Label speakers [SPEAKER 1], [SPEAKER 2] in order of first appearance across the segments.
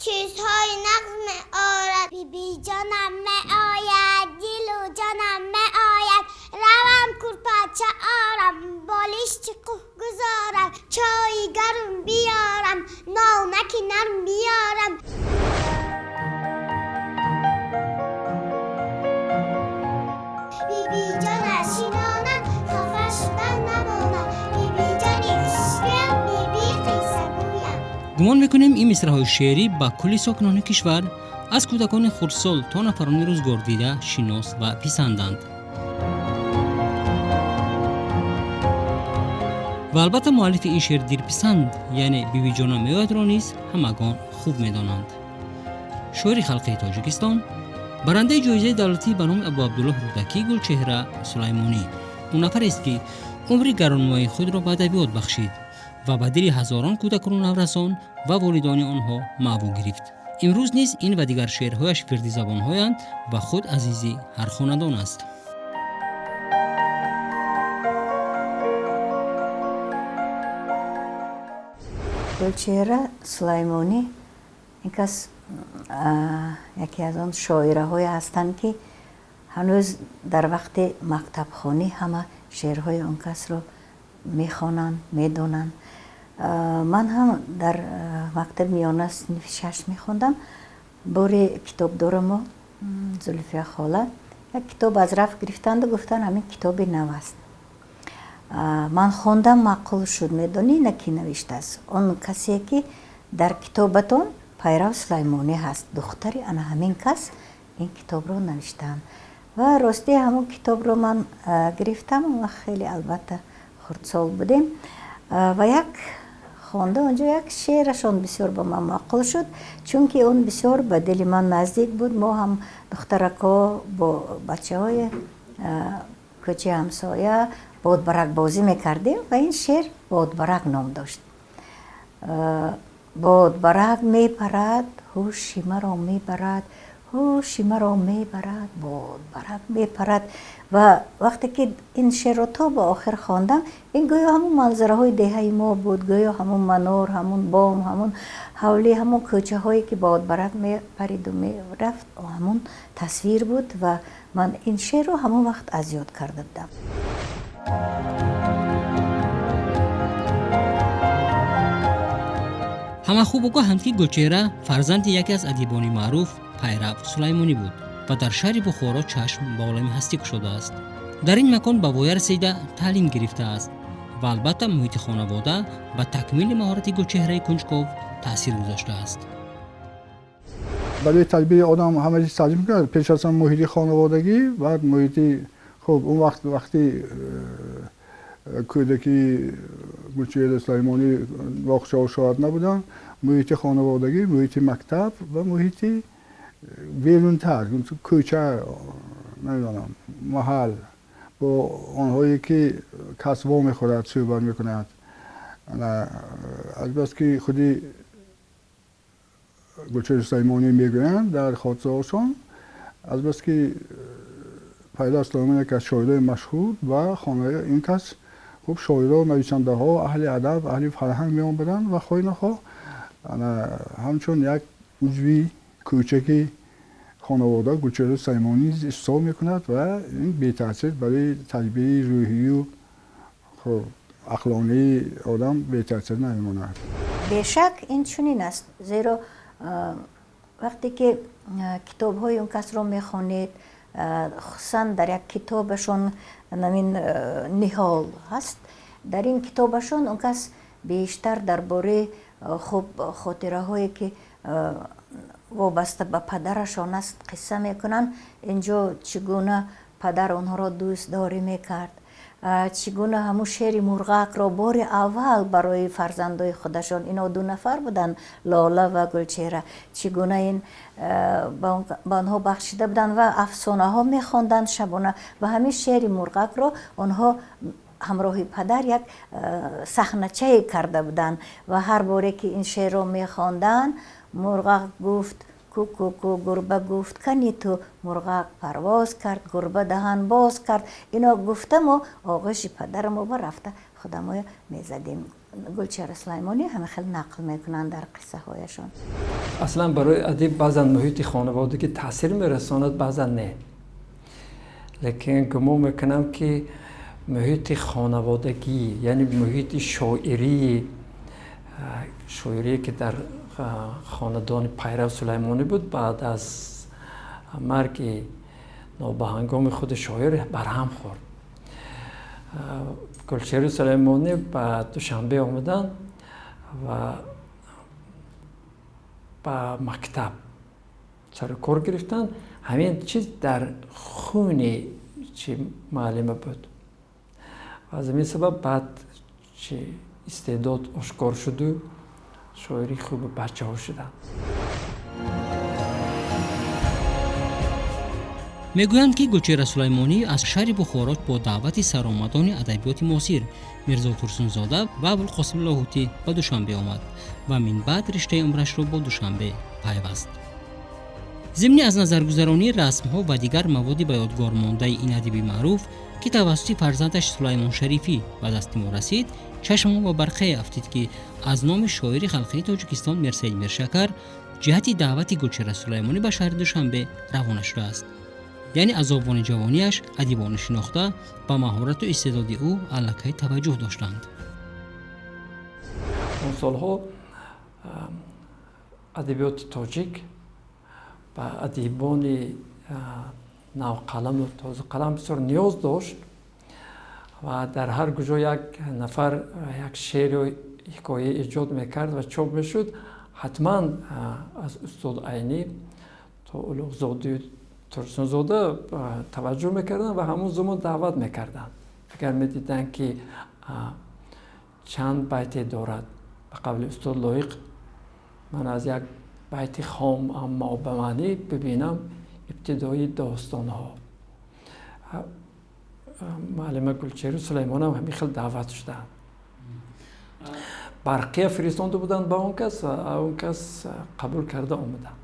[SPEAKER 1] Чизҳои нағз меорад. Биби ҷонам меояд, дилу ҷонам меояд. Равам курпача орам, болишти кӯҳ гузорам, чойи гарм биёрам, нонаки нарм биёрам. Биби ҷона шинонам, хафа шудан намонам. Биби ҷони хушгӯям, биби қиссагӯям.
[SPEAKER 2] Гумон мекунем, ин мисраҳои шеърӣ ба кулли сокинони кишвар аз кӯдакони хурдсол то нафарони рӯзгордида шинос ва писанданд. Ва албатта муаллифи ин шеър дилписанд, яъне Бибиҷона меоядро низ ҳамагон хуб медонанд. Шоири халқии Тоҷикистон, барандаи ҷоизаи давлатӣ ба номи Абуабдуллоҳ Рӯдакӣ Гулчеҳра Сулаймонӣ. Ӯ нафарест, ки умри гаронмояи худро ба адабиёт бахшид ва ба дили ҳазорон кӯдакону наврасон ва волидони онҳо маъво гирифт. Имрӯз низ ин ва дигар шеърҳояш вирди забонҳоянд ва худ азизи ҳар хонадон аст.
[SPEAKER 3] Гулчеҳра Сулаймонӣ ин кас яке аз он шоираҳое ҳастанд, ки ҳанӯз дар вақти мактабхонӣ ҳама шеърҳои он касро мехонанд, медонанд. Ман ҳам дар мактаби миёна синфи шаш мехондам. Бори китобдорамо Зулфия хола як китоб аз раф гирифтанду гуфтанд, ҳамин китоби нав аст. Ман хондам, маъқул шуд. Медонӣ, на кӣ навиштааст? Он касе, ки дар китобатон Пайрав Сулаймонӣ ҳаст, духтари ана ҳамин кас ин китобро навиштаанд. Ва ростӣ ҳамон китобро ман гирифтам, он вақт хеле албатта хурдсол будем. Ва як хонда онҷо як шеърашон бисёр ба ман маъқул шуд, чунки он бисёр ба дили ман наздик буд. Мо ҳам духтарако бо бачаҳои кӯчаи ҳамсоя бодбаракбозӣ мекардем ва ин шеър Бодбарак ном дошт. Бодбарак мепарад, ҳуши маро мебарад, ҳуши маро мебарад, бодбарак мепарад. Ва вақте ки ин шеърро то ба охир хондам, ин гӯё ҳамун манзараҳои деҳаи мо буд, гӯё ҳамун манор, ҳамун бом, ҳамун ҳавлӣ, ҳамун кӯчаҳое ки бодбарак мепариду мерафт, ҳамун тасвир буд ва ман ин шеърро ҳамон вақт аз ёд карда будам.
[SPEAKER 2] Ҳама хуб огоҳанд, ки Гулчеҳра фарзанди яке аз адибони маъруф Пайрав Сулаймонӣ буд ва дар шаҳри Бухоро чашм ба олами ҳастӣ кушодааст. Дар ин макон ба воя расида таълим гирифтааст ва албатта муҳити хонавода ба такмили маҳорати Гулчеҳраи кунҷков таъсир гузоштааст.
[SPEAKER 4] Барои тарбияи одам ҳама чиз таълим мекунад, пеш аз ҳама муҳити хонаводагӣ, баъд муҳити хуб. Он вақт вақти кӯдаки Гулчеҳра Сулаймонӣ боғчаҳо шояд набуданд, муҳити хонаводагӣ, муҳити мактаб ва муҳити берунтар, кӯча, намедонам, маҳал, бо онҳое ки кас во мехӯрад, суҳбат мекунад. Азбаски худи Гулчеҳра Сулаймонӣ мегӯянд дар хотираҳошон, азбаски Пайрав Сулаймонӣ яке аз шоирои машҳур ва хонаи ин кас хуб шоиро, нависандаҳо, аҳли адаб, аҳли фарҳанг меомаданд ва хоҳӣ нахоҳ ҳамчун як узви кӯчаки хонавода Гулчеҳра Сулаймонӣ низ истифода мекунад ва ин бетаъсир барои тарбияи рӯҳию ақлонии одам бетаъсир намемонад.
[SPEAKER 3] Бешак ин чунин аст, зеро вақте ки китобҳои он касро мехонед, хусусан дар як китобашон намин ниҳол ҳаст, дар ин китобашон он кас бештар дар бораи хуб хотираҳое ки вобаста ба падарашон аст қисса мекунанд. Инҷо чӣ гуна падар онҳоро дӯстдорӣ мекард, чӣ гуна ҳамун шери мурғакро бори аввал барои фарзандои худашон, ино ду нафар буданд, Лола ва Гулчеҳра, чӣ гуна ин ба онҳо бахшида буданд ва афсонаҳо мехонданд шабона ва ҳамин шери мурғакро онҳо ҳамроҳи падар як саҳначае карда буданд ва ҳар боре ки ин шеърро мехонданд, мурғак гуфт ку-ку-ку, гурба гуфт кани ту, мурғак парвоз кард, гурба даҳан боз кард. Ино гуфта мо оғӯши падарамо ба рафта худамо мезадем. Гулчеҳра Сулаймонӣ ҳама хел нақл мекунанд дар қиссаҳояшон.
[SPEAKER 5] Аслан барои адиб баъзан муҳити хонаводагӣ таъсир мерасонад, баъзан не. Лекин гумон мекунам, ки муҳити хонаводагӣ, яъне муҳити шоирие, ки дар хонадони Пайрав Сулаймонӣ буд, баъд аз марги нобаҳангоми худи шоир барҳам хӯрд. Гулчеҳра Сулаймонӣ ба Душанбе омаданд ва ба мактаб сару кор гирифтанд. Ҳамин чиз дар хуни чи муаллима буд. Аз ҳамин сабаб баъд чи истеъдод ошкор шуду шоири хуби бачаҳо шуданд.
[SPEAKER 2] Мегӯянд, ки Гулчеҳра Сулаймонӣ аз шаҳри Бухоро бо даъвати саромадони адабиёти муосир Мирзо Турсунзода ва Абулқосим Лоҳутӣ ба Душанбе омад ва минбаъд риштаи умрашро бо Душанбе пайваст. Зимни аз назаргузаронии расмҳо ва дигар маводи ба ёдгор мондаи ин адиби маъруф, ки тавассути фарзандаш Сулаймон Шарифӣ ба дасти мо расид, чашмон ба барқае афтид, ки аз номи шоири халқии Тоҷикистон Мирсаид Миршакар ҷиҳати даъвати Гулчеҳра Сулаймонӣ ба шаҳри Душанбе равона шудааст. Яъне аз овони ҷавониаш адибони шинохта ба маҳорату истеъдоди ӯ аллакай таваҷҷӯҳ доштанд.
[SPEAKER 5] Он солҳо адабиёти тоҷик ба адибони навқаламу тозақалам бисёр ниёз дошт ва дар ҳар куҷо як нафар як шеъру ҳикоя эҷод мекард ва чоп мешуд, ҳатман аз устод Айнӣ то Улуғзодию Турсунзода таваҷҷӯҳ мекарданд ва ҳамон замон даъват мекарданд. Агар медиданд, ки чанд байте дорад, ба қавли устод Лоиқ, ман аз як байти хом аммо ба маънӣ бибинам ибтидои достонҳо. Муаллима Гулчеҳра Сулаймонам ҳамин хел даъват шуданд. Барқия фиристонда буданд ба он кас ва он кас қабул карда омаданд.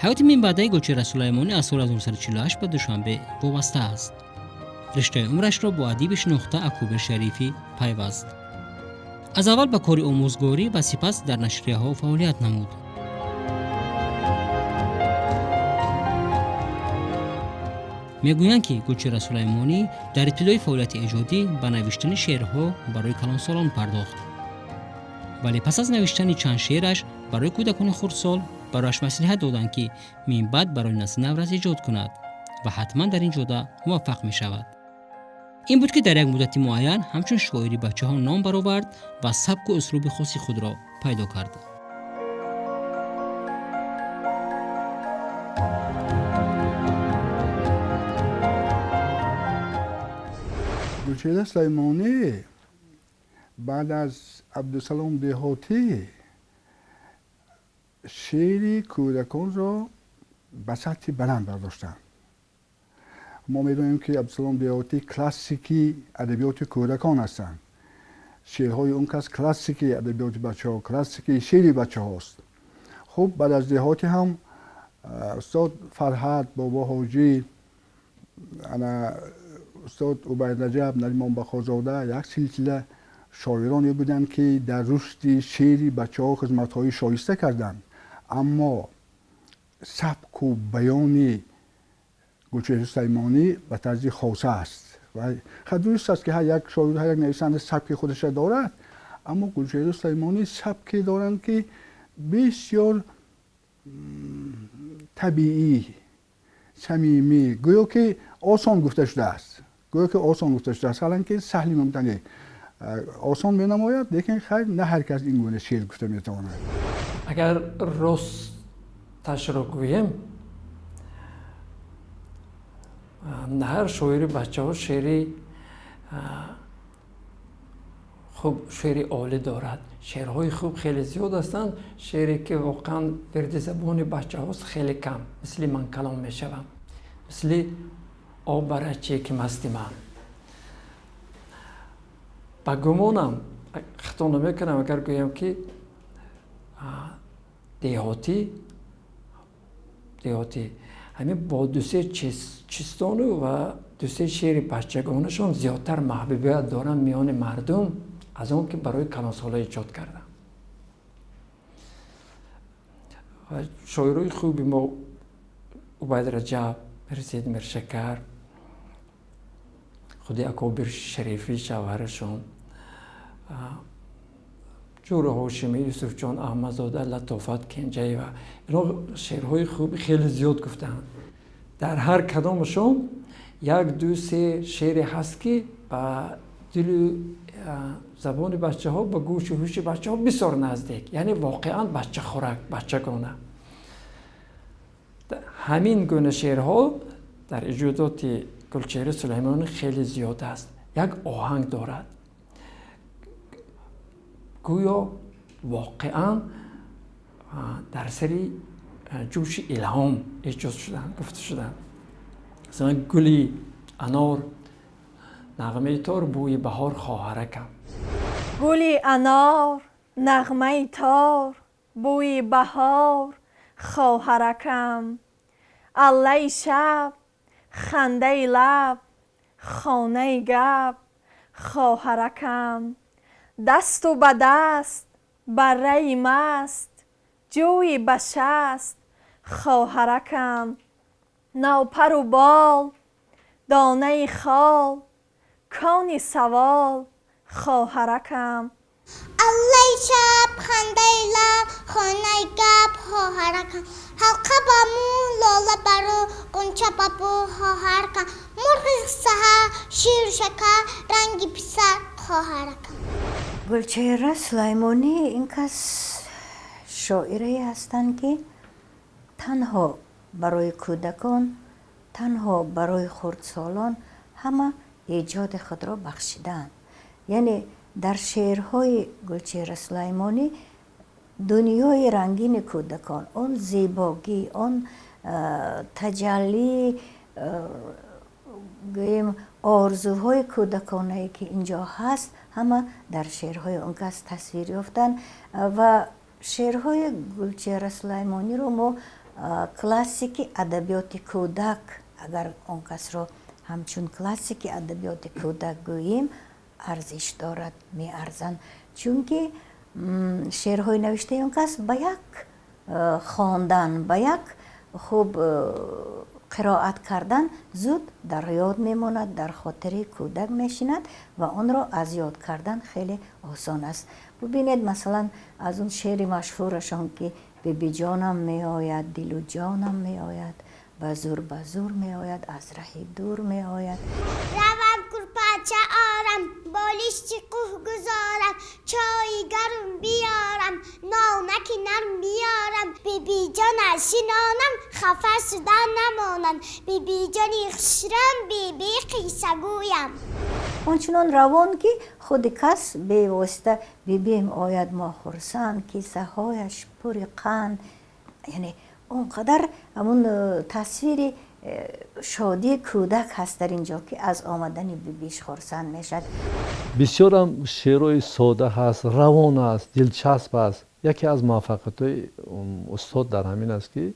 [SPEAKER 2] Ҳаёти минбаъдаи Гулчеҳра Сулаймонӣ аз соли 1948 ба Душанбе вобаста аст. Риштаи умрашро бо адиби шинохта Акобир Шарифӣ пайваст. Аз аввал ба кори омӯзгорӣ ва сипас дар нашрияҳо фаъолият намуд. Мегӯянд, ки Гулчеҳра Сулаймонӣ дар ибтидои фаъолияти эҷодӣ ба навиштани шеърҳо барои калонсолон пардохт. Вале пас аз навиштани чанд шеъраш барои кӯдакони хурдсол барояш маслиҳат доданд, ки минбаъд барои насли наврас эҷод кунад ва ҳатман дар ин ҷода муваффақ мешавад. Ин буд, ки дар як муддати муайян ҳамчун шоири бачаҳо ном баровард ва сабку услуби хоси худро пайдо кард.
[SPEAKER 4] Гулчеҳра Сулаймонӣ баъд аз Абдусалом Деҳотӣ шеъри кӯдаконро ба сатҳи баланд бардоштанд. Мо медонем, ки Абдусалом Деҳотӣ классики адабиёти кӯдакон ҳастанд. Шеърҳои он кас классики адабиёти бачаҳо, классики шеъри бачаҳост. Хуб, баъд аз Деҳотӣ ҳам устод Фарҳад, Бобо Ҳоҷӣ, ана устод Убайдраҷаб, Наримон Бақозода як силсила шоироне буданд, ки дар рушди шеъри бачаҳо хизматҳои шоиста карданд. Аммо сабку баёни Гулчеҳра Сулаймонӣ ба тарзи хоса аст. Ва дуруст аст, ки ҳар як шоир, ҳар як нависанда сабки худашро дорад, аммо Гулчеҳра Сулаймонӣ сабке доранд, ки бисёр табиӣ, самимӣ, гӯё ки осон гуфта шудааст. Гӯё ки осон гуфта шудааст, ҳаланки саҳли мумтанӣ осон менамояд, лекин хайр, на ҳар кас ин гуна шеър гуфта метавонад.
[SPEAKER 5] Агар ростташро гӯем, на ҳар шоири бачаҳо шеъри хуб, шеъри олӣ дорад. Шеърҳои хуб хеле зиёд ҳастанд, шеъре ки воқеан вирди забони бачаҳост хеле кам. Мисли ман калом мешавам, мисли об бараче ки масти ман. Ба гумонам, хато намекунам агар гӯям, ки Деҳотӣ Деҳотӣ ҳамин бо дусе чистону ва дусе шеъри бачагонашон зиёдтар маҳбубият доранд миёни мардум аз он ки барои калонсола эҷод карданд. Ва шоирои хуби мо Убайд Раҷаб, Мирсайид Миршакар, худи Акобир Шарифӣ шавҳарашон, Ҷӯра Ҳошимӣ, Юсуфҷон Аҳмадзода, Латофат Кенҷаева, инҳо шеърҳои хуби хеле зиёд гуфтаанд. Дар ҳар кадомашон як ду се шеъре ҳаст, ки ба дилу забони бачаҳо, ба гӯшу ҳуши бачаҳо бисёр наздик, яъне воқеан бачахӯрак, бачагона. Ҳамин гуна шеърҳо дар эҷодоти Гулчеҳра Сулаймонӣ хеле зиёд аст. Як оҳанг дорад, гӯё воқеан дар сари ҷӯши илҳом эҷод шуданд, гуфта шуданд. Масалан, гули анор, нағмаи тор, бӯи баҳор, хоҳаракам.
[SPEAKER 6] Гули анор, нағмаи тор, бӯи баҳор, хоҳаракам. Аллаи шаб, хандаи лаб, хонаи гап, хоҳаракам. Дасту ба даст, барраи маст, ҷӯи ба шаст, хоҳаракам. Навпару бол, донаи хол, кони савол, хоҳаракам.
[SPEAKER 1] Аллаи шаб, хандаи лаб, хонаи гап, хоҳаракам. Ҳалқа ба мӯ, лола ба рӯ, ғунча ба бӯ, хоҳаракам. Мурғи саҳар, ширу шакар, ранги писар, хоҳаракам.
[SPEAKER 3] Гулчеҳра Сулаймонӣ ин кас шоирае ҳастанд, ки танҳо барои кӯдакон, танҳо барои хурдсолон ҳама эҷоди худро бахшидаанд. Яъне дар шеърҳои Гулчеҳра Сулаймонӣ дунёи рангини кӯдакон, он зебогӣ, он таҷаллӣ, гӯем, орзуҳои кӯдаконае, ки инҷо ҳаст, ҳама дар шеърҳои он кас тасвир ёфтанд. Ва шеърҳои Гулчеҳра Сулаймониро мо классики адабиёти кӯдак, агар он касро ҳамчун классики адабиёти кӯдак гӯем, арзиш дорад, меарзанд, чунки шеърҳои навиштаи он кас ба як хондан, ба як хуб қироат кардан зуд дар ёд мемонад, дар хотири кӯдак мешинад ва онро аз ёд кардан хеле осон аст. Бубинед, масалан, аз он шеъри машҳурашон, ки бибиҷонам меояд, дилу ҷонам меояд, ба зур ба зур меояд, аз раҳи дур меояд.
[SPEAKER 1] Равам курпача орам, болишти кӯҳ гузорам, чойи гарм биёрам, нонаки нарм биёрам, бибиҷона шинонам, хафа шуда намонам, бибиҷони хушрам, биби қиссагӯям.
[SPEAKER 3] Ончунон равон, ки худи кас бевосита бибим ояд, мо хурсанд, кисаҳояш пури қанд, яъне он қадар ҳамун тасвири шодии кӯдак ҳаст дар ин ҷо, ки аз омадани бибиш хурсанд мешавад.
[SPEAKER 7] Бисёрам шеърҳои сода ҳаст, равон аст, дилчасп аст. Яке аз муваффақиятҳои устод дар ҳамин аст, ки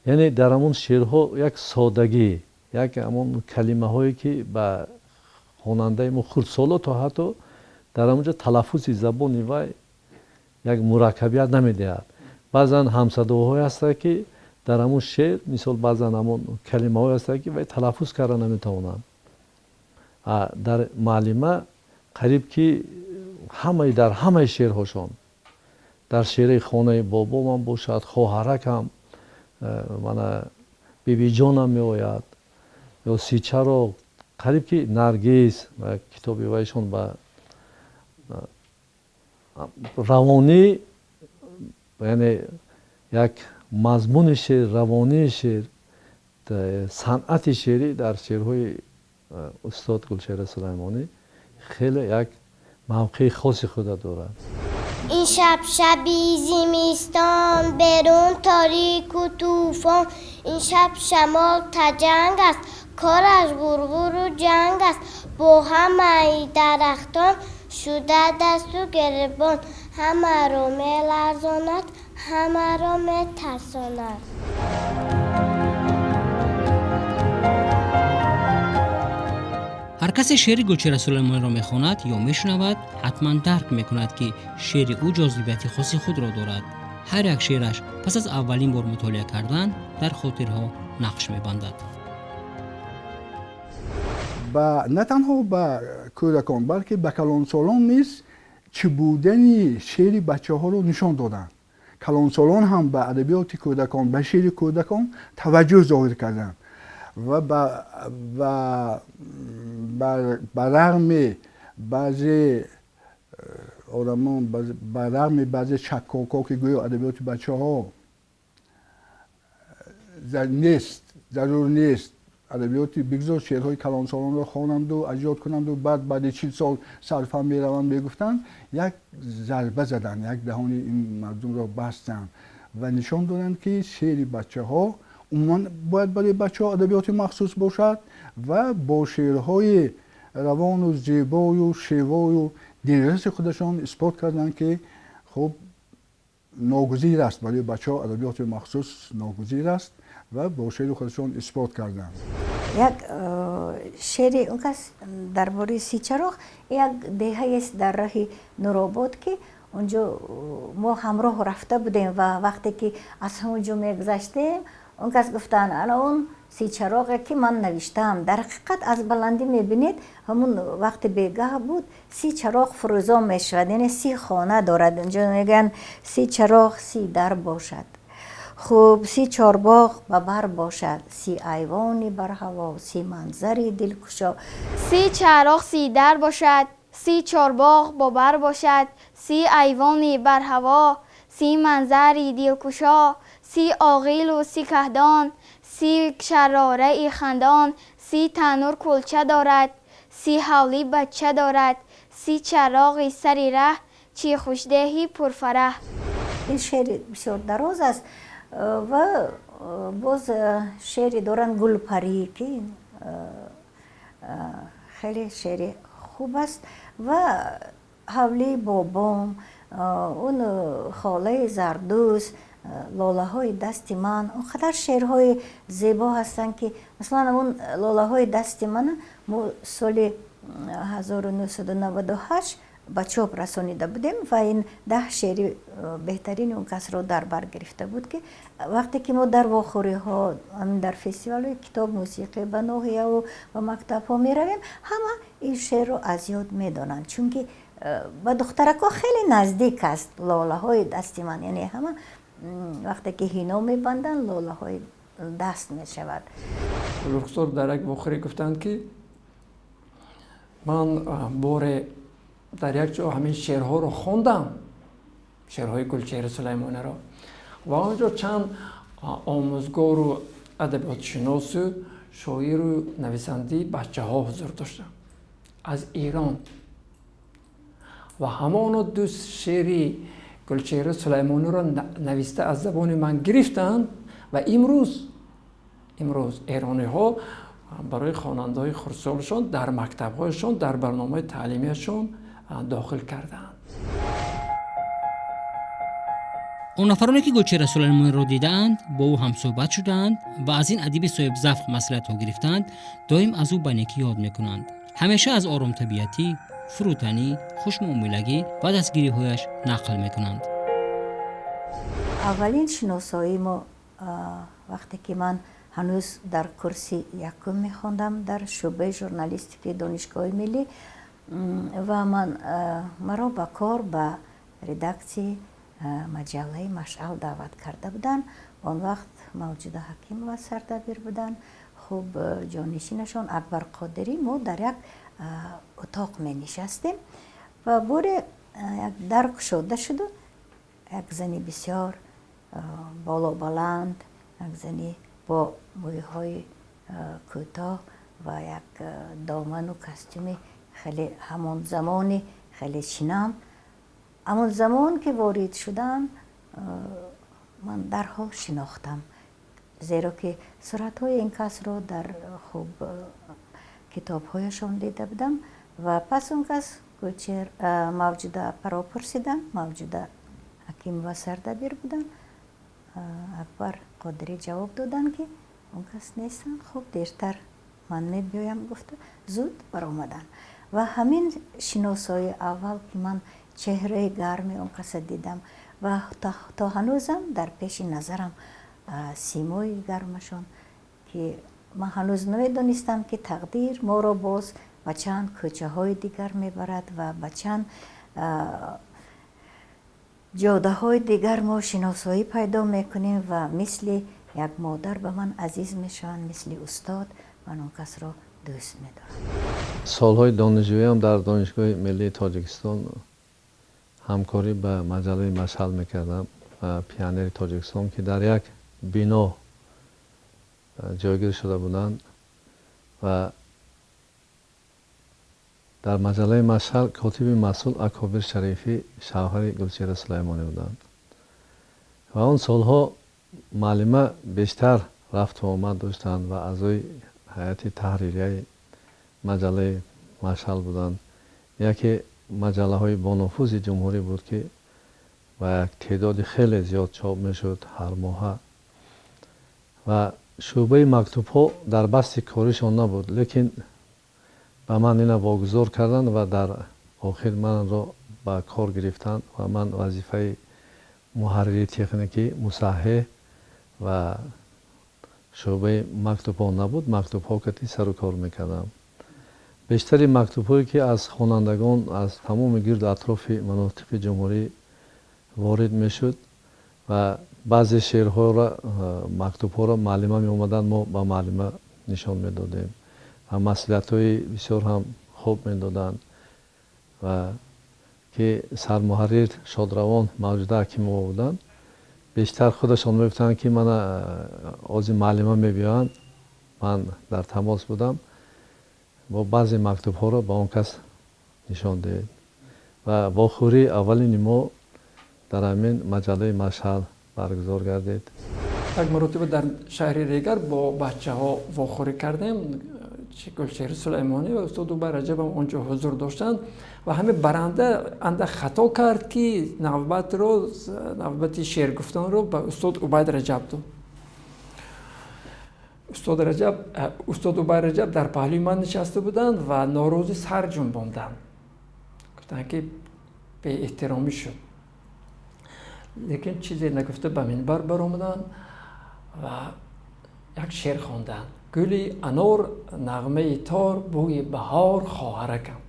[SPEAKER 7] яъне дар ҳамон шеърҳо як содагӣ, як ҳамон калимаҳое, ки ба хонандаи мо хурдсоло то ҳатто дар ҳамонҷо талаффузи забони вай як мураккабият намедиҳад. Баъзан ҳамсадоҳое ҳастанд, ки дар ҳамон шеър, мисол, баъзан ҳамон калимаҳое ҳастанд, ки вай талаффуз карда наметавонанд. Дар муаллима қариб ки ҳамаи дар ҳамаи шеърҳошон, дар шеъри хонаи бобомам бошад, хоҳаракам, мана бибиҷонам меояд ё сичаро, қариб ки Наргиз ва китоби вайшон ба равонӣ, яъне як мазмуни шеър, равонии шеър, санъати шеърӣ дар шеърҳои устод Гулчеҳра Сулаймонӣ хеле як мавқеи хоси худа дорад.
[SPEAKER 1] Ин шаб шаби зимистон, берун торику тӯфон. Ин шаб шамол таҷанг аст, кораш ғурғуру ҷанг аст. Бо ҳамаи дарахтон шуда дасту гиребон, ҳамаро меларзонад, Ҳамаро метарсонад.
[SPEAKER 2] Ҳар касе шеъри Гулчеҳра Сулаймониро мехонад ё мешунавад, ҳатман дарк мекунад, ки шеъри ӯ ҷозибияти хоси худро дорад. Ҳар як шеъраш пас аз аввалин бор мутолиа кардан дар хотирҳо нақш мебандад.
[SPEAKER 4] На танҳо ба кӯдакон, балки ба калонсолон низ чӣ будани шеъри бачаҳоро нишон доданд. Калонсолон ҳам ба адабиёти кӯдакон, ба шеъри кӯдакон таваҷҷӯҳ зоҳир карданд ва ба рағми баъзе одамон, ба рағми баъзе шаккокҳо, ки гӯё адабиёти бачаҳо нест, зарур нест, адабиёти бигзор шеърҳои калонсолонро хонанду аҷод кунанду баъд баъди 40 сол сарфа мераванд, мегуфтанд, як зарба заданд, як даҳони ин мардумро бастанд ва нишон доданд, ки шеъри бачаҳо умуман бояд барои бачаҳо адабиёти махсус бошад ва бо шеърҳои равону зебою шевою дилраси худашон исбот карданд, ки хуб ногузир аст барои бачаҳо адабиёти махсус, ногузир аст ва бо шеъри худашон исбот карданд.
[SPEAKER 3] Як шеъри он кас дар бораи Сичароғ, як деҳаест дар роҳи Нуробод, ки онҷо мо ҳамроҳ рафта будем ва вақте ки аз ҳамон ҷо мегузаштем, он кас гуфтанд, ана он сичароғе ки ман навиштаам. Дар ҳақиқат аз баландӣ мебинед, ҳамун вақти бегаҳ буд, 30 чароғ фурӯзон мешавад, яъне 30 хона дорад. Инҷо мегӯянд 30 чароғ 30 дар бошад, хуб 30 чорбоғ ба бар бошад, 30 айвони барҳаво, 30 манзари дилкушо.
[SPEAKER 8] 30 чароғ 30 дар бошад, 30 чорбоғ бо бар бошад, 30 айвони барҳаво, 30 манзари дилкушо, 30 оғилу 30 каҳдон, 30 шарораи хандон, 30 танур кулча дорад, 30 ҳавлӣ бача дорад, 30 чароғи сари раҳ, чӣ хушдеҳи пурфараҳ.
[SPEAKER 3] Ин шеъри бисёр дароз аст ва боз шеъре доранд Гулпарӣ, ки хеле шеъри хуб аст, ва ҳавлии бобом, он холаи зардӯз, лолаҳои дасти ман, он қадар шеърҳои зебо ҳастанд, ки масалан он лолаҳои дасти ман мо соли 1998 ба чоп расонида будем ва ин 10 шеъри беҳтарини он касро дар бар гирифта буд, ки вақте ки мо дар вохӯриҳо, дар фестивалҳои китоб, мусиқӣ ба ноҳияву ба мактабҳо меравем, ҳама ин шеърро аз ёд медонанд, чунки ба духтаракҳо хеле наздик аст лолаҳои дасти ман, яъне ҳама вақте ки ҳино мебанданд, лолаҳои даст мешавад.
[SPEAKER 5] Гулрухсор дар як вохӯрӣ гуфтанд, ки ман боре дар як ҷо ҳамин шеърҳоро хондам, шеърҳои Гулчеҳра Сулаймониро, ва он ҷо чанд омӯзгору адабиётшиносу шоиру нависандаи бачаҳо ҳузур доштанд аз Эрон, ва ҳамоно ду шеъри Гулчеҳра Сулаймониро нависта аз забони ман гирифтанд ва имрӯз эрониҳо барои хонандаҳои хурдсолашон дар мактабҳояшон, дар барномаи таълимияшон дохил кардаанд.
[SPEAKER 2] Он нафароне ки Гулчеҳра Сулаймониро дидаанд, бо ӯ ҳамсӯҳбат шудаанд ва аз ин адиби соҳибзавқ маслиҳатҳо гирифтаанд, доим аз ӯ ба некӣ ёд мекунанд. Ҳамеша аз оромтабиатӣ, фурӯтанӣ, хушмуомилагӣ ва дастгириҳояш нақл мекунанд.
[SPEAKER 3] Аввалин шиносоии мо вақте ки ман ҳанӯз дар курси якум мехондам дар шӯъбаи журналистикаи Донишгоҳи миллӣ, ва ман маро ба кор ба редаксияи маҷаллаи Машъал даъват карда буданд. Он вақт Мавҷуда Ҳакимова сардабир буданд. Хуб, ҷонишинашон Акбар Қодирӣ. Мо дар як утоқ менишастем ва боре як дар кушода шуду як зани бисёр болобаланд, як зани бо мӯйҳои кӯтоҳ ва як доману костюми хеле ҳамон замони хеле чинам. Ҳамон замон ки ворид шудам, ман дарҳол шинохтам, зеро ки суратҳои ин касро дар хуб китобҳояшон дида будам. Ва пас он кас Мавҷуда апаро пурсидам. Мавҷуда Ҳакимова сардабир буданд. Акбар Қодирӣ ҷавоб доданд, ки он кас нестанд, хуб, дертар ман мебиёям, гуфта зуд баромаданд. Ва ҳамин шиносоии аввал, ки ман чеҳраи гарми он каса дидам ва то ҳанӯзам дар пеши назарам симои гармашон, ки ман ҳанӯз намедонистам, ки тақдир моро боз ба чанд кӯчаҳои дигар мебарад ва ба чанд ҷодаҳои дигар мо шиносоӣ пайдо мекунем ва мисли як модар ба ман азиз мешаванд, мисли устод ман он касро дӯст медорам.
[SPEAKER 7] Солҳои донишҷӯиам дар Донишгоҳи миллии Тоҷикистон ҳамкорӣ ба маҷаллаи Машъал мекардам ва Пионери Тоҷикистон, ки дар як бино ҷойгир шуда буданд. Ва дар маҷаллаи Машъал котиби масъул Акобир Шарифӣ, шавҳари Гулчеҳра Сулаймонӣ буданд. Ва он солҳо муаллима бештар рафту омад доштанд ва аъзои ҳайати таҳририяи маҷаллаи Машъал буданд. Яке маҷаллаҳои бонуфузи ҷумҳурӣ буд, ки ба як теъдоди хеле зиёд чоп мешуд ҳар моҳа. Ва шӯъбаи мактубҳо дар басти коришон набуд, лекин ба ман ина вогузор карданд ва дар охир манро ба кор гирифтанд ва ман вазифаи муҳаррири техникӣ, мусаҳҳеҳ ва шӯъбаи мактубҳо набуд, мактубҳо кати сару кор мекардам. Бештари мактубҳое, ки аз хонандагон аз тамоми гирду атрофи манотиқи ҷумҳурӣ ворид мешуд ва баъзе шеърҳоро, мактубҳоро муаллима меомаданд, мо ба муаллима нишон медодем ва маслиҳатҳои бисёр ҳам хуб медоданд. Ва ки сармуҳаррир шодравон Мавҷуда Ҳакимова буданд, бештар худашон мегуфтанд, ки мана ози муаллима мебиёянд. Ман дар тамос будам, бо баъзе мактубҳоро ба он кас нишон диҳед. Ва вохӯрии аввалини мо дар ҳамин маҷаллаи Машъал баргузор гардид.
[SPEAKER 5] Як маротиба дар шаҳри Регар бо бачаҳо вохӯрӣ кардем. Гулчеҳра Сулаймонӣ ва устод Убайд Раҷабам он ҷо ҳузур доштанд ва ҳамин баранда андак хато кард, ки навбатро, навбати шеър гуфтанро ба устод Убайд Раҷаб дод. Устод Убайд Раҷаб дар паҳлӯи ман нишаста буданд ва норозӣ сар ҷунбонданд, гуфтанд, ки беэҳтиромӣ шуд. Лекин чизе нагуфта ба минбар баромаданд ва як шеър хонданд: гули анор, нағмаи тор, бӯи баҳор, хоҳаракам.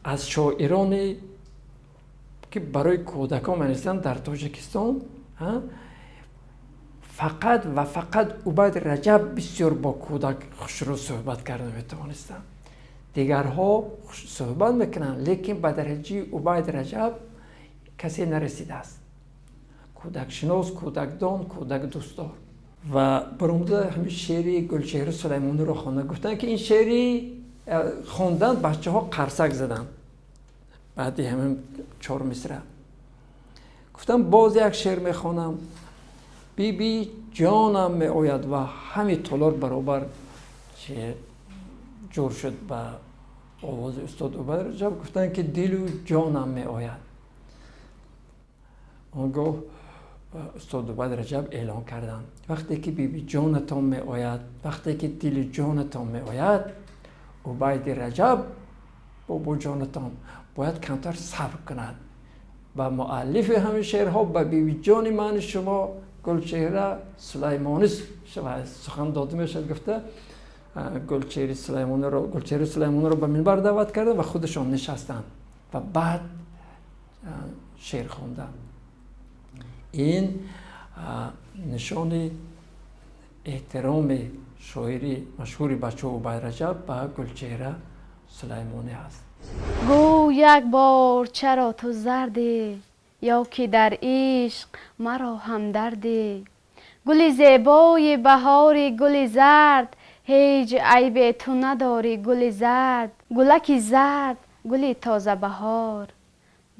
[SPEAKER 5] Аз шоироне, ки барои кӯдакон менависанд дар Тоҷикистон, фақат ва фақат Убайд Раҷаб бисёр бо кӯдак хушрӯ суҳбат карда метавонистанд. Дигарҳо суҳбат мекунанд, лекин ба дараҷаи Убайд Раҷаб касе нарасидааст. Кӯдакшинос, кӯдакдон, кӯдакдӯстдор. Ва баромада ҳамин шеъри Гулчеҳра Сулаймониро хонда, гуфтанд, ки ин шеъри хондан бачаҳо қарсак заданд. Баъди ҳамин чор мисра гуфтам, боз як шеър мехонам: биби ҷонам меояд. Ва ҳамин толор баробар ҷур шуд ба овози устод Убайд Раҷаб, гуфтанд, ки дилу ҷонам меояд. Он гоҳ устод Убайд Раҷаб эълон карданд: вақте ки биби ҷонатон меояд, вақте ки дили ҷонатон меояд, Убайди Раҷаб бобоҷонатон бояд камтар сабр кунад. Ба муаллифи ҳамин шеърҳо, ба бибиҷони мани шумо Гулчеҳра Сулаймонӣ сухан дода мешавад, гуфта Гулчеҳри Сулаймониро ба минбар даъват карданд ва худашон нишастанд ва баъд шеър хонданд. Ин нишони эҳтироми шоири машҳури бачаҳо Убайд Раҷаб ба Гулчеҳра Сулаймонӣ аст.
[SPEAKER 9] Гӯ як бор, чаро ту зардӣ, ё ки дар ишқ маро ҳамдардӣ? Гули зебои баҳори, гули зард, ҳеҷ айбе ту надорӣ, гули зард. Гулаки зард, гули тозабаҳор,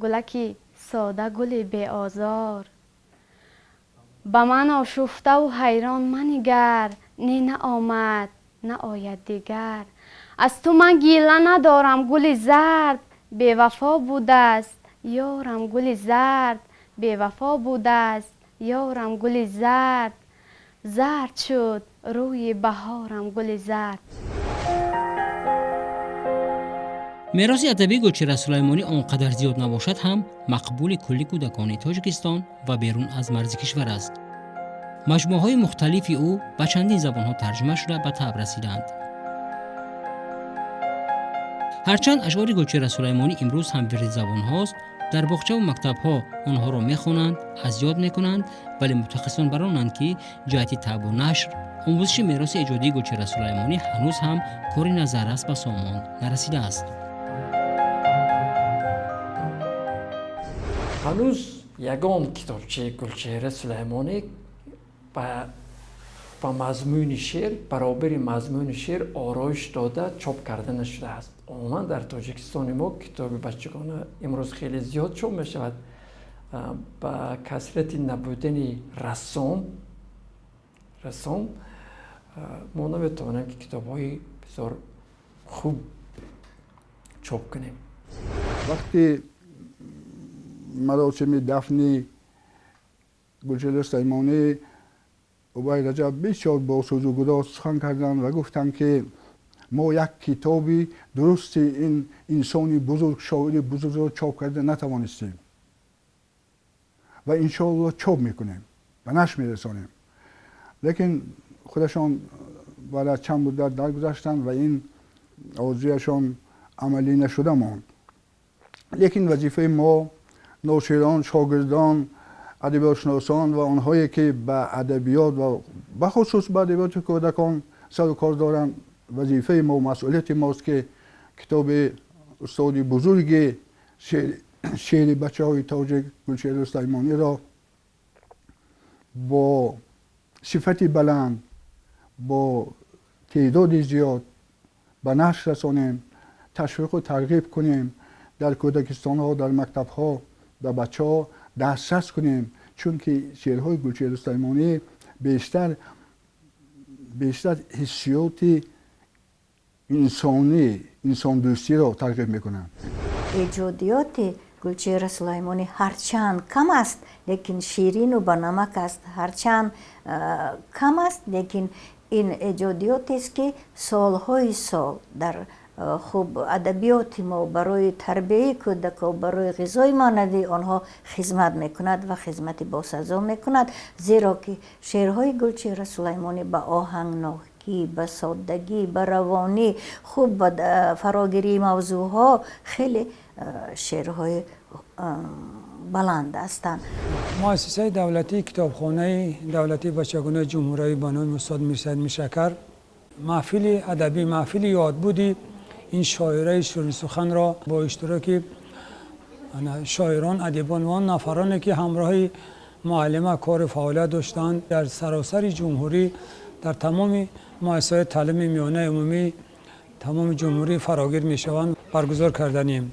[SPEAKER 9] гулаки сода, гули беозор. Ба ман ошуфтаву ҳайрон манигар, не наомад, наояд дигар. Аз ту ман гила надорам, гули зард, бевафо будааст. Ёрам гули зард, бевафо будааст, ёрам гули зард, зард шуд рӯи баҳорам гули зард.
[SPEAKER 2] Мероси адабии Гулчеҳра Сулаймонӣ он қадар зиёд набошад ҳам, мақбули кулли кӯдакони Тоҷикистон ва берун аз марзи кишвар аст. Маҷмӯаҳои мухталифи ӯ ба чандин забонҳо тарҷума шуда ба таб расиданд. Ҳарчанд ашъори Гулчеҳра Сулаймонӣ имрӯз ҳам вирди забонҳост, дар боғчаву мактабҳо онҳоро мехонанд, аз ёд мекунанд, вале мутахассисон бар онанд, ки ҷиҳати табу нашр, омӯзиши мероси эҷодии Гулчеҳра Сулаймонӣ ҳанӯз ҳам кори назаррас ба сомон нарасидааст.
[SPEAKER 5] Ҳанӯз ягон китобчаи Гулчеҳра Сулаймонӣ ба мазмуни шеър, баробари мазмуни шеър ороиш дода чоп карда нашудааст. Умуман дар Тоҷикистони мо китоби бачагона имрӯз хеле зиёд чоп мешавад. Ба касрати набудани рассом мо наметавонем ки китобҳои бисёр хуб чоп кунем.
[SPEAKER 4] Вақти маросими дафни Гулчеҳра Сулаймонӣ Убайд Раҷаб бисёр бо сӯзу гудоз сухан карданд ва гуфтанд, ки мо як китоби дурусти ин инсони бузург, шоири бузургро чоп карда натавонистем ва иншоалло чоп мекунем, ба нашр мерасонем. Лекин худашон баъд аз чанд муддат даргузаштанд ва ин орзуяшон амалӣ нашуда монд. Лекин вазифаи мо, ноширон, шогирдон, адабиётшиносон ва онҳое ки ба адабиёт ва бахусус ба адабиёти кӯдакон сару кор доранд, вазифаи мо, масъулияти мост, ки китоби устоди бузурги шеъри бачаҳои тоҷик Гулчеҳра Сулаймониро бо сифати баланд, бо теъдоди зиёд ба нашр расонем, ташвиқу тарғиб кунем, дар кӯдакистонҳо, дар мактабҳо ба бачаҳо дастрас кунем, чунки шеърҳои Гулчеҳра Сулаймонӣ бештар ҳиссиёти инсонӣ, инсондӯстиро тарғиб мекунанд.
[SPEAKER 3] Эҷодиёти Гулчеҳра Сулаймонӣ ҳарчанд кам аст, лекин ширину банамак аст. Ҳарчанд кам аст, лекин ин эҷодиётест, ки солҳои сол дар хуб адабиёти мо барои тарбияи кӯдако, барои ғизои маънавии онҳо хизмат мекунад ва хизмати босазо мекунад, зеро ки шеърҳои Гулчеҳра Сулаймонӣ ба оҳангнокӣ, ба соддагӣ, ба равонӣ, хуб ба фарогирии мавзӯъҳо хеле шеърҳои баланд ҳастанд.
[SPEAKER 10] Муассисаи давлатии китобхонаи давлатии бачагонаи ҷумҳуриявӣ ба номи устод Мирсаид Миршакар маҳфили адабӣ, маҳфили ёдбуди ин шоираи ширинсуханро бо иштироки шоирон, адибон ва он нафароне ки ҳамроҳи муаллима кору фаъолият доштанд дар саросари ҷумҳурӣ, дар тамоми муассисаҳои таълими миёнаи умумӣ тамоми ҷумҳурӣ фарогир мешаванд, баргузор карданем.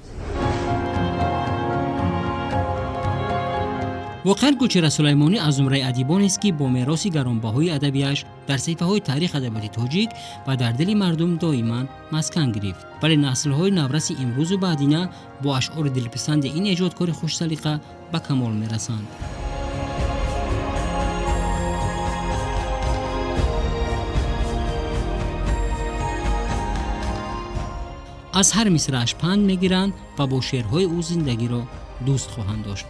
[SPEAKER 2] Воқеан Гулчеҳра Сулаймонӣ аз зумраи адибонест, ки бо мероси гаронбаҳои адабиаш дар саҳифаҳои таърих адабиёти тоҷик ва дар дили мардум доиман маскан гирифт. Вале наслҳои навраси имрӯзу баъдина бо ашъори дилписанди ин эҷодкори хушсалиқа ба камол мерасанд. Аз ҳар мисрааш панд мегиранд ва бо шеърҳои ӯ зиндагиро дӯст хоҳанд дошт.